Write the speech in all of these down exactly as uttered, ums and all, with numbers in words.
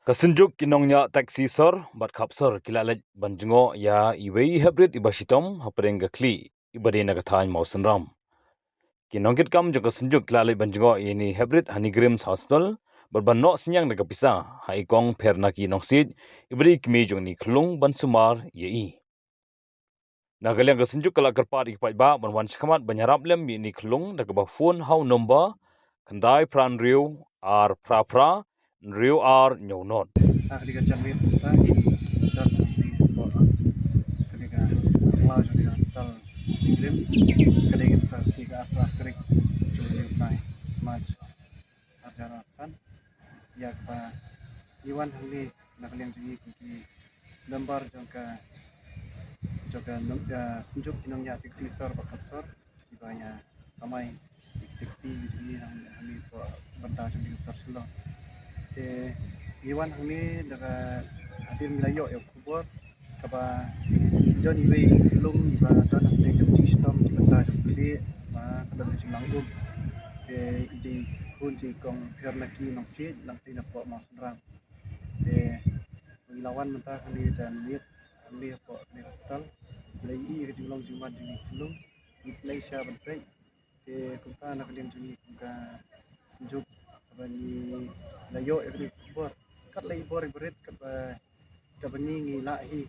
Ka Synjuk ki nongñiah taxi sor bad khap sor ki la leit ban jngoh ïa iwei i heprit iba shitom hapdeng ka khlieh iba dei na ka thaiñ Mawsynram. Ki nongkitkam jong ka Synjuk ki la leit ban jngoh ïa ini i heprit ha NEIGRIHMS Hospital bad ban noh synñiang da ka pisa ha i kong Phernaki Nongsiej iba dei i kmie jong ini i khyllung ban sumar ïa i. Na ka liang ka Synjuk ka la kyrpad ïa ki paidbah ban wan shakhmat ban ïarap lem ïa ini i khyllung da kaba phone ha u nombar khyndai phra hynriew ar phra phra hynriew ar hynñiew not. Ha kane ka janmiet mynta ki don ha kane ka phyllaw jong kane ka hospital NEIGRIHMS. Ka dei kata sngi ka ar phra tarik jong u bnai March ar hajar arphew san. Ïa kaba ngi wan hangne na ka liang jong ngi kum ki member jong ka jong ka nong- ka Synjuk ki nongñiah taxi sor bad khap sor kiba ïa kamai ïa ki taxi jong ngi hangne hapoh bynta jong ngi ka sor Shillong. Te ngi wan hangne da ka hadien ngi la ïoh ïa ka khubor kaba ki don iwei i khyllung iba don hapdeng ka jingshitom ki bynta jong ka khlieh ba ka don ka jinglang um. Te i dei i khun jong i kong Phernaki Nongsiej nangtei napoh Mawsynram. Te ngi la wan mynta kane ka janmiet kane hapoh kane ka hospital. Ngi la ïohi ïa ka jinglong jingman jong i khyllung. Ngi sngew sha ban peit. Te kumta na ka liang jong ngi kum ka Synjuk kaba ngi la ïoh ïa kane ka khubor kat la i bor i barit kaba kaba ngi ngi lah hi.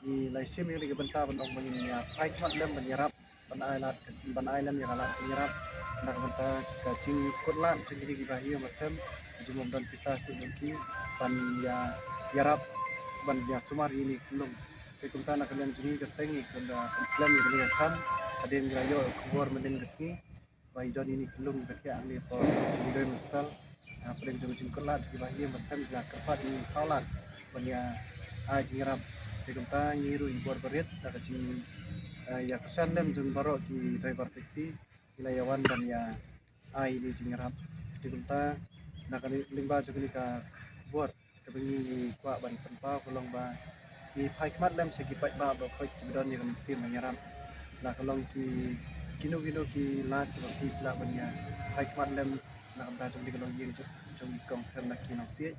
Ngi la shim ïa kane ka bynta ban ong ba ngin ïa phai khmat lem ban ïarap ban ai lad ban ai lem ïa ka lad jingïarap na ka bynta ka jingkut lad jong kine kiba hi ïa masem ka jingbym don pisa shuh jong ki ban ïa ïarap ban ïa sumar ïa ini i khyllung. Te kumta na ka liang jong ngi ka seng ngi kynda pynslem ïa kane ka kam hadien ngi la ïoh khubor mynnin ka sngi ba i don ini i khyllung iba thiah hangne hapoh NEIGRIHMS Hospital. Hapdeng jong ka jingkut lad jong kiba hi ïa masem ki la kyrpad ïa ngi thaw lad ban ïa ai jingïarap. Te kumta ngi ruh i bor barit da ka jing ïa kyrshan lem jong baroh ki driver taxi ngi la ïa wan ban ïa ai ïa ini i jingïarap. Te kumta na ka lyngba jong kane ka khubor kaba ngi ngi kwah ban pynpaw ka long ba ngi phai khmat lem sha ki paidbah ba khoit kiba don ïa ka mynsiem ban ïarap. La ka long ki kino kino ki lad kiba phi lah ban ïa phai khmat lem na ka bynta jong kane ka longïing jong i kong Phernaki Nongsiej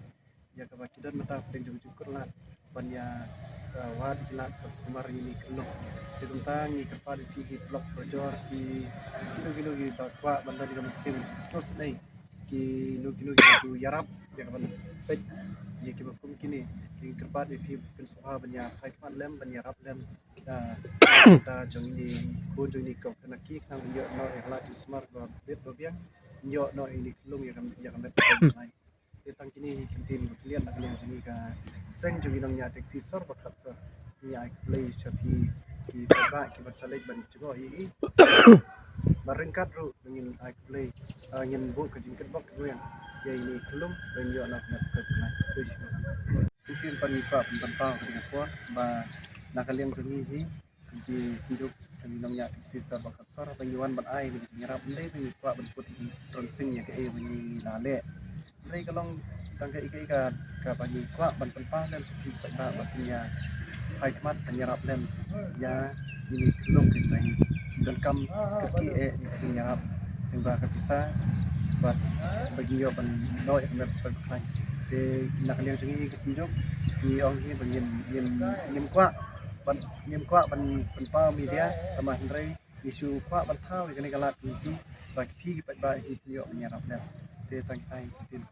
ïa kaba ki don mynta hapdeng jong ka jingkut lad ban ïa wad ïa ki lad ban sumar ïa ini i khyllung. Te kumta ngi kyrpad ïa phi ki paralok parajor ki kino kino kiba kwah ban don ïa ka mynsiem sngewsynei kino kino kiba ju ïarap ïa ka ban peit ïa kiba kum kine. Ngi kyrpad ïa phi pynsngewbha ban ïa phai khmat lem ban ïarap lem ïa ka bynta jong ini i khun jong ini i kong Phernaki khnang ban ïoh noh ïa ka lad jingsumar ba bit ba biang, ïoh noh ïa ini i khyllung ïa ka ïa ka met ka bnai. Te tang kine hi ki ktien ba khyndiat na ka liang jong ngi ka seng jong ngi nongñiah taxi sor bad khap sor. Ngi ai khublei sha phi ki paidbah kiba sa leit ban jngoh ïa i. Ba ryngkat ruh ngin ai khublei, ah, ngin buh ka jingkitbok kitrwiang ïa ini i khyllung ba ngin ïoh noh ka met ka bnai. Khublei shibun. Ki ktien pat ngi kwah ban pynpaw ha kane ka por ba na ka liang jong ngi hi ki Synjuk ki nongñiah taxi sor bad khap sor ba ngi wan ban ai ïa ka jingïarap, ym dei ba ngi kwah ban put rynsan ïa kaei ba ngi la leh. Hynrei ka long tang kaei kaei ka kaba ngi kwah ban pynpaw lem sha phi paidbah ba phin ïa phai khmat ban ïarap lem ïa ini i khyllung kaba hi donkam kyrkieh ïa ka jingïarap lyngba ka pisa bad ba ngin ïoh ban noh ïa ka met ka khlaiñ. Te na ka liang jong ngi ka Synjuk ngi ong hi ba ngim ngim ngim kwah ban ngim kwah ban pynpaw media tangba hynrei ngi shu kwah ban thaw ïa kane ka lad jong ki ba ki phi ki paidbah hi phin ïoh ban ïarap lem. Te tang kitai ki ktien.